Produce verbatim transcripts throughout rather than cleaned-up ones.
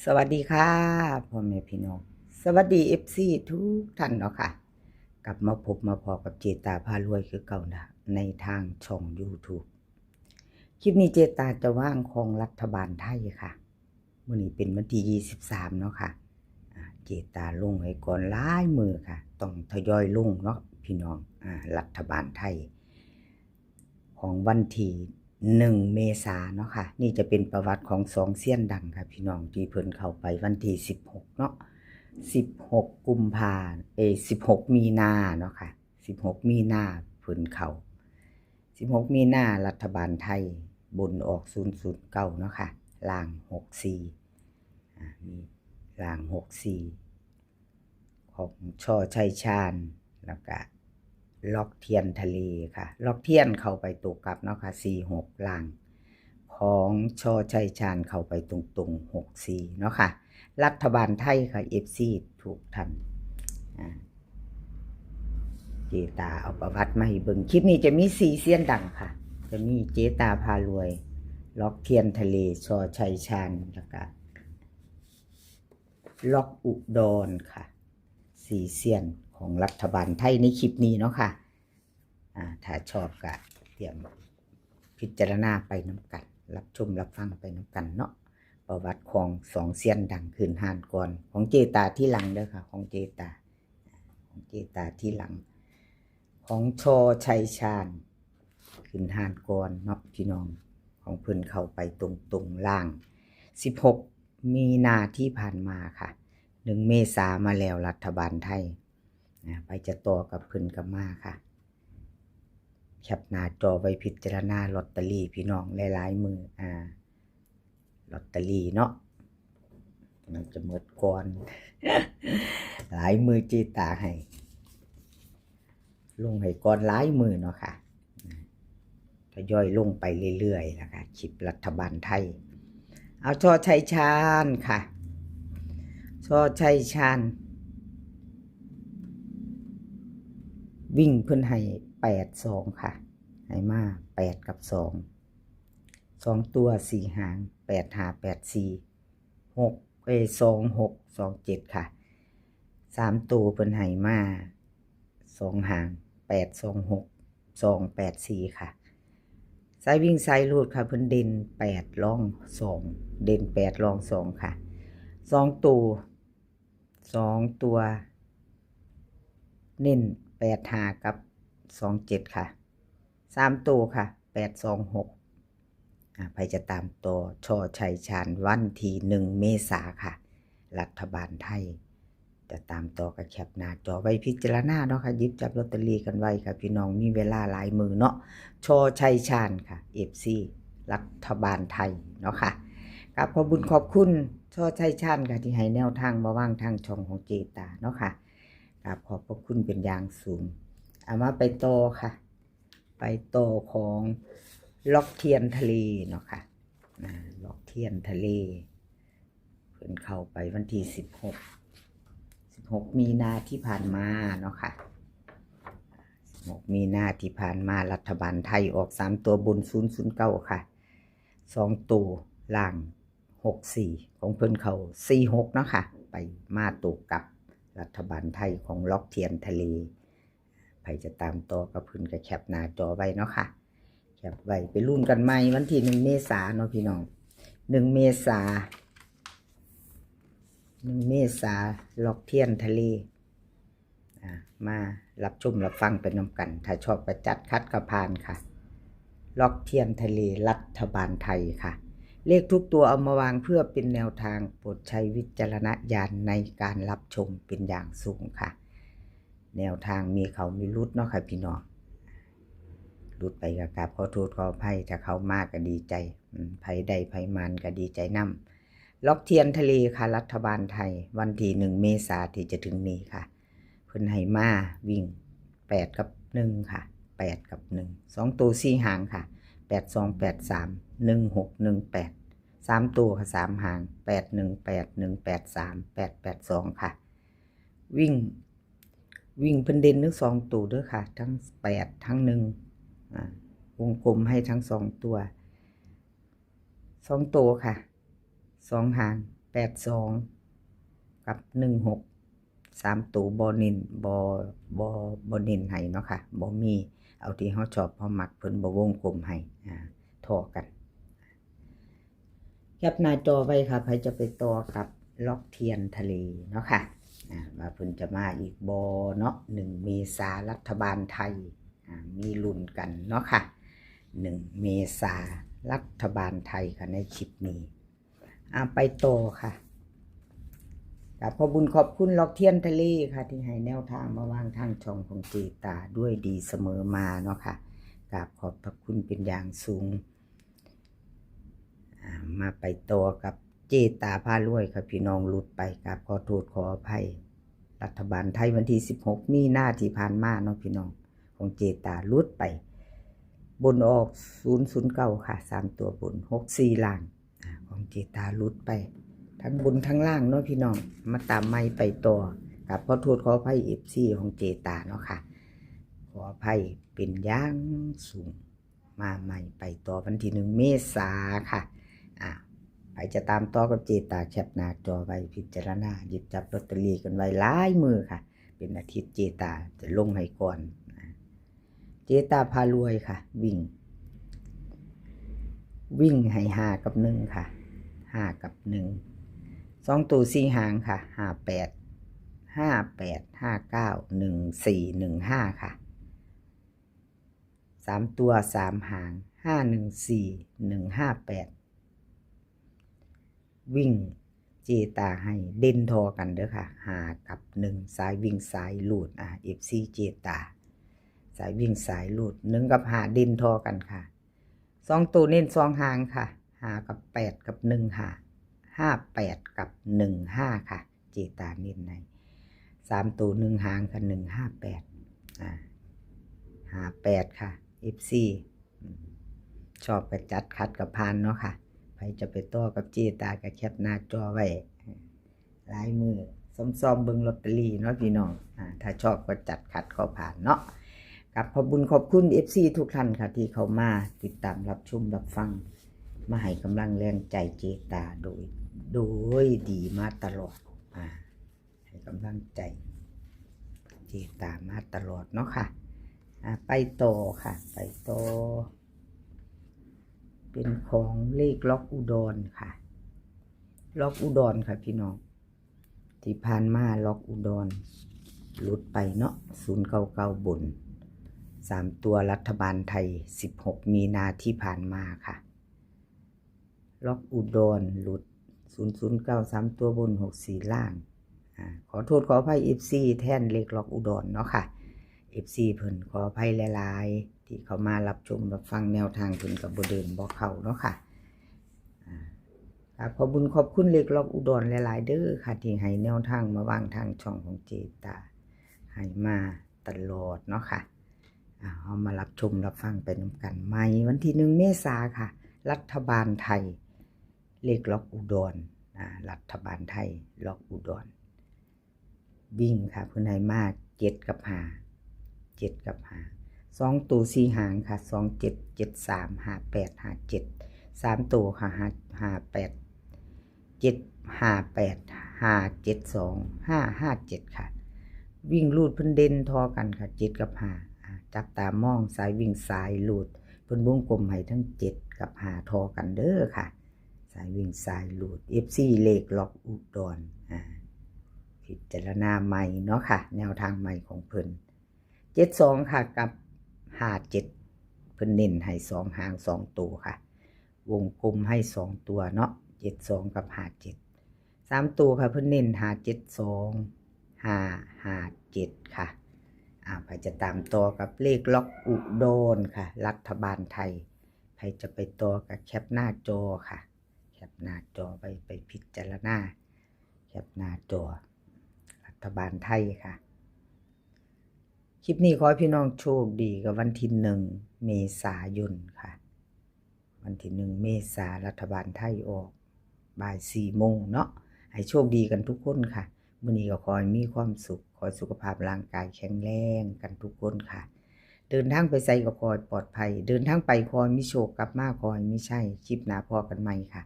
สวัสดีค่ะ พ่อแม่พี่น้อง สวัสดี เอฟซี ทุกท่านเนาะค่ะ กลับมาพบมาพ้อกับเจตาพารวยคือเก่านะ ในทางช่อง YouTube คลิปนี้เจตาจะวางของรัฐบาลไทยค่ะ มื้อนี้เป็นวันที่ ยี่สิบสาม เนาะค่ะ อ่า เจตาลงให้ก่อนหลายมื้อค่ะ ต้องทยอยลงเนาะพี่น้อง อ่า รัฐบาลไทย ของวันที่ หนึ่ง เมษาเนาะค่ะ นี่จะเป็นประวัติของสองเซียนดังค่ะพี่น้อง ที่เพิ่นเข้าไปวันที่ สิบหก เนาะ สิบหก กุมภา เอย สิบหก มีนาเนาะค่ะ สิบหก มีนาเพิ่นเข้า สิบหก มีนารัฐบาลไทย บนออก ศูนย์ศูนย์เก้า เนาะค่ะ ล่าง หกสี่ อ่า มีล่าง หกสี่ ของ ช.ชัยชาญ แล้วก็ ล็อกเทียนทะเลค่ะ ล็อกเทียนเข้าไปตัวกลับเนาะค่ะ สี่หก ล่าง ของ ช.ชัยชาญเข้าไปตรงๆ หกสี่ เนาะค่ะ รัฐบาลไทยค่ะ เอฟซี ทุกท่าน อ่า เจตาเอาประวัติมาให้เบิ่ง คลิปนี้จะมีสี่เซียนดังค่ะ จะมีเจตาพารวย ล็อกเทียนทะเล ช.ชัยชาญ แล้วก็ ล็อกอุดรค่ะ สี่เซียนของรัฐบาลไทยในคลิปนี้เนาะค่ะ อ่า ถ้าชอบก็เตรียมพิจารณาไปนำกัน รับชมรับฟังไปนำกันเนาะ ประวัติของสองเซียนดังขึ้นห้านก่อน ของเจตาที่หลังเด้อค่ะ ของเจตา ของเจตาที่หลัง ของ ช.ชัยชาญ ขึ้นห้านก่อนเนาะพี่น้อง ของเพิ่นเข้าไปตรงๆ ล่าง สิบหก มีนาที่ผ่านมาค่ะ หนึ่ง เมษามาแล้วรัฐบาลไทย นะ ไปจะต่อกับเพิ่นกับมาค่ะ แคปหน้าจอไว้พิจารณาลอตเตอรี่พี่น้องหลายๆ มื้อ อ่า ลอตเตอรี่เนาะ มันจะหมดก่อน หลายมื้อเจตาให้ ลงให้ก่อนหลายมื้อเนาะค่ะ ทยอยลงไปเรื่อยๆ นะคะ คลิปรัฐบาลไทย เอา ช.ชัยชาญค่ะ ช.ชัยชาญ วิ่งเพิ่นให้ แปดสอง ค่ะ ให้มา แปด กับ สอง สองตัวสี่หาง แปดห้า แปดสี่ หก เอ้ย สองหก สองเจ็ด ค่ะ สามตัวเพิ่นให้มา สองหาง แปดสองหก สองแปดสี่ ค่ะ สายวิ่งสายรูดค่ะ เพิ่นเด่น แปด รอง สอง เด่น แปด รอง สอง ค่ะ สองตัว สองตัว เน้น แปดห้า กับ สองเจ็ด ค่ะ สามตัวค่ะ แปดสองหก อ่า ไผจะตามต่อ ช.ชัยชาญ วันที่ หนึ่ง เมษาค่ะ รัฐบาลไทย จะตามต่อก็แคปหน้าจอไว้พิจารณาเนาะค่ะ หยิบจับลอตเตอรี่กันไว้ค่ะพี่น้อง มีเวลาหลายมื้อเนาะ ช.ชัยชาญค่ะ เอฟซี รัฐบาลไทยเนาะค่ะ กราบขอบบุญขอบคุณ ช.ชัยชาญค่ะ ที่ให้แนวทางมาวางทางช่องของเจตาเนาะค่ะ กราบขอบพระคุณเป็นอย่างสูง เอามาไปต่อค่ะ ไปต่อของล็อกเทียนทะเลเนาะค่ะ อ่า ล็อกเทียนทะเล เพิ่นเข้าไปวันที่ สิบหก สิบหก มีนาที่ผ่านมาเนาะค่ะ สิบหก มีนาที่ผ่านมารัฐบาลไทยออกสามตัวบน ศูนย์ศูนย์เก้า ค่ะ สองตัวล่าง หกสี่ ของเพิ่นเข้า สี่หก เนาะค่ะ ไปมาตัวกลับ รัฐบาลไทยของล็อกเทียนทะเล ไผจะตามต่อกับเพิ่นก็แคปหน้าจอไว้เนาะค่ะ แคปไว้ไปลุ้นกันใหม่วันที่ หนึ่ง เมษาเนาะพี่น้อง หนึ่ง เมษา หนึ่ง เมษา ล็อกเทียนทะเล อ่า มารับชมรับฟังไปนำกัน ถ้าชอบก็จัด ขัดก็ผ่านค่ะ ล็อกเทียนทะเลรัฐบาลไทยค่ะ เลขทุกตัวเอามาวางเพื่อเป็นแนวทาง โปรดใช้วิจารณญาณในการรับชมเป็นอย่างสูงค่ะ แนวทางมีเข้ามีหลุดเนาะค่ะพี่น้อง หลุดไปก็กราบขอโทษขออภัย ถ้าเข้ามาก็ดีใจ อืม ไผได้ไผหมานก็ดีใจนำ ล็อกเทียนทะเลค่ะ รัฐบาลไทย วันที่ หนึ่ง เมษาที่จะถึงนี้ค่ะ เพิ่นให้มาวิ่ง แปด กับ หนึ่ง ค่ะ แปด กับ หนึ่ง สองตัวสี่หางค่ะ แปดสอง แปดสาม หนึ่งหก หนึ่งแปด สามตัวค่ะ สามหาง แปดหนึ่งแปด หนึ่งแปดสาม แปดแปดสอง ค่ะ วิ่ง วิ่งเพิ่นเด่นทั้งสองตัวเด้อค่ะ ทั้ง แปด ทั้ง หนึ่ง อ่า วงกลมให้ทั้งสองตัว สองตัวค่ะ สองหาง ดสอง กับ หนึ่งหก สามตัวบ่เน้น บ่ บ่ บ่เน้นให้เนาะค่ะ บ่มี เอาที่เฮาชอบเฮามัก เพิ่นบ่วงกลมให้ อ่า ท่อกัน แคปหน้าจอไว้ค่ะ ไผจะไปต่อกับล็อกเทียนทะเลเนาะค่ะ อ่า ว่าเพิ่นจะมาอีกบ่เนาะ หนึ่งเมษารัฐบาลไทย อ่า มีลุ้นกันเนาะค่ะ หนึ่งเมษารัฐบาลไทยค่ะ ในคลิปนี้ อ่า ไปต่อค่ะ กราบขอบบุญขอบคุณล็อกเทียนทะเลค่ะ ที่ให้แนวทางมาวางทางช่องของเจตาด้วยดีเสมอมาเนาะค่ะ กราบขอบพระคุณเป็นอย่างสูง อ่า มาไปต่อกับเจตาพารวยค่ะ พี่น้องหลุดไป กราบขอโทษขออภัย รัฐบาลไทยวันที่ สิบหก มีนาที่ผ่านมาเนาะพี่น้อง ของเจตาหลุดไป บนออก ศูนย์ศูนย์เก้า ค่ะ สามตัวบน หกสี่ ล่าง อ่า ของเจตาหลุดไป ทั้งบนทั้งล่างเนาะพี่น้อง มาตามใหม่ไปต่อ กราบขอโทษขออภัย เอฟซี ของเจตาเนาะค่ะ ขออภัยเป็นอย่างสูง มาใหม่ไปต่อวันที่ หนึ่งเมษาค่ะ อ่า ไผจะตามต่อกับเจตา แคปหน้าจอไว้พิจารณา หยิบจับลอตเตอรี่กันไว้หลายมื้อค่ะ เป็นอาทิตย์เจตาจะลงให้ก่อน อ่า เจตาพารวยค่ะ วิ่ง วิ่งให้ ห้า กับ หนึ่ง ค่ะ ห้า กับ หนึ่ง สองตัวสี่หางค่ะ ห้าแปด ห้าแปด ห้าเก้า หนึ่งสี่ หนึ่งห้า ค่ะ สามตัวสามหาง ห้าหนึ่งสี่ หนึ่งห้าแปด วิ่งเจตาให้เด่นท่อกันเด้อค่ะ ห้า กับ หนึ่ง สายวิ่งสายรูด อ่า เอฟซี เจตา สายวิ่งสายรูด หนึ่ง กับ ห้า เด่นท่อกันค่ะ สองตัวเน้นสองหางค่ะ ห้า กับ แปด กับ หนึ่งห้า ห้าแปด กับ หนึ่งห้า ค่ะ เจตาเน้นใน สามตัวหนึ่งหางค่ะ หนึ่งห้าแปด อ่า ห้าแปด ค่ะ เอฟซี อืม ชอบก็จัด ขัดก็ผ่านเนาะค่ะ ไผจะไปต่อกับเจตาก็แคปหน้าจอไว้ หลายมื้อซ้อมๆเบิ่งลอตเตอรี่เนาะพี่น้อง อ่า ถ้าชอบก็จัด ขัดก็ผ่านเนาะ กราบขอบบุญขอบคุณ เอฟซี ทุกท่านค่ะ ที่เข้ามาติดตามรับชมรับฟัง มาให้กำลังแรงใจเจตาโดย โดยดีมาตลอด อ่า ให้กำลังใจเจตามาตลอดเนาะค่ะ อ่า ไปต่อค่ะ ไปต่อ เป็นของเลขล็อกอุดรค่ะ ล็อกอุดรค่ะพี่น้อง ที่ผ่านมาล็อกอุดร หลุดไปเนาะ ศูนย์เก้าเก้า บน สามตัวรัฐบาลไทย สิบหกมีนาที่ผ่านมาค่ะ ล็อกอุดรหลุด ศูนย์ศูนย์เก้า สามตัวบน หกสี่ ล่าง อ่า ขอโทษขออภัย เอฟซี แทนเลขล็อกอุดรเนาะค่ะ เอฟซี เพิ่นขออภัยหลายๆ ที่เข้ามารับชมรับฟังแนวทาง เพิ่นก็บ่เดินบ่เข้าเนาะค่ะ อ่า กราบขอบบุญขอบคุณเลขล็อกอุดรหลายๆเด้อค่ะ ที่ให้แนวทางมาวางทางช่องของเจตา ให้มาตลอดเนาะค่ะ อ่า เฮามารับชมรับฟังไปนำกัน ใหม่วันที่ หนึ่งเมษาค่ะ รัฐบาลไทย เลขล็อกอุดร อ่า รัฐบาลไทย ล็อกอุดร วิ่งค่ะ เพิ่นให้มา เจ็ด กับ ห้า เจ็ด กับ ห้า สองตัวสี่หางค่ะ สองเจ็ด เจ็ดสาม ห้าแปด ห้าเจ็ด สามตัวค่ะ ห้า ห้าแปด เจ็ด ห้าแปด ห้าเจ็ดสอง ห้าห้าเจ็ด ค่ะ วิ่งรูดเพิ่นเด่นท่อกันค่ะ เจ็ด กับ ห้า อ่า จับตามองสายวิ่งสายรูด เพิ่นวงกลมให้ทั้ง เจ็ด กับ ห้า ท่อกันเด้อค่ะ สายวิ่งสายรูด เอฟซี เลขล็อกอุดร อ่า พิจารณาใหม่เนาะค่ะ แนวทางใหม่ของเพิ่น เจ็ดสอง ค่ะ กับ ห้าเจ็ด เพิ่นเน้นให้สองหางสองตัวค่ะ วงกลมให้สองตัวเนาะ เจ็ดสอง กับ ห้าเจ็ด สามตัวค่ะ เพิ่นเน้น ห้าเจ็ดสอง ห้าห้าเจ็ด ค่ะ อ่า ไผจะตามต่อกับเลขล็อกอุดรค่ะ รัฐบาลไทย ไผจะไปต่อกับแคปหน้าจอค่ะ แคปหน้าจอไป ไปพิจารณา แคปหน้าจอ รัฐบาลไทยค่ะ คลิปนี้ขอให้พี่น้องโชคดีกับวันที่ หนึ่งเมษายนค่ะ วันที่ หนึ่งเมษารัฐบาลไทยออกบ่ายสี่โมงเนาะ ให้โชคดีกันทุกคนค่ะ มื้อนี้ก็ขอให้มีความสุข ขอให้สุขภาพร่างกายแข็งแรงกันทุกคนค่ะ เดินทางไปไสก็ขอให้ปลอดภัย เดินทางไปขอให้มีโชค กลับมาขอให้มีชัย คลิปหน้าพ้อกันใหม่ค่ะ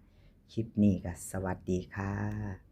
คลิปนี้ก็สวัสดีค่ะ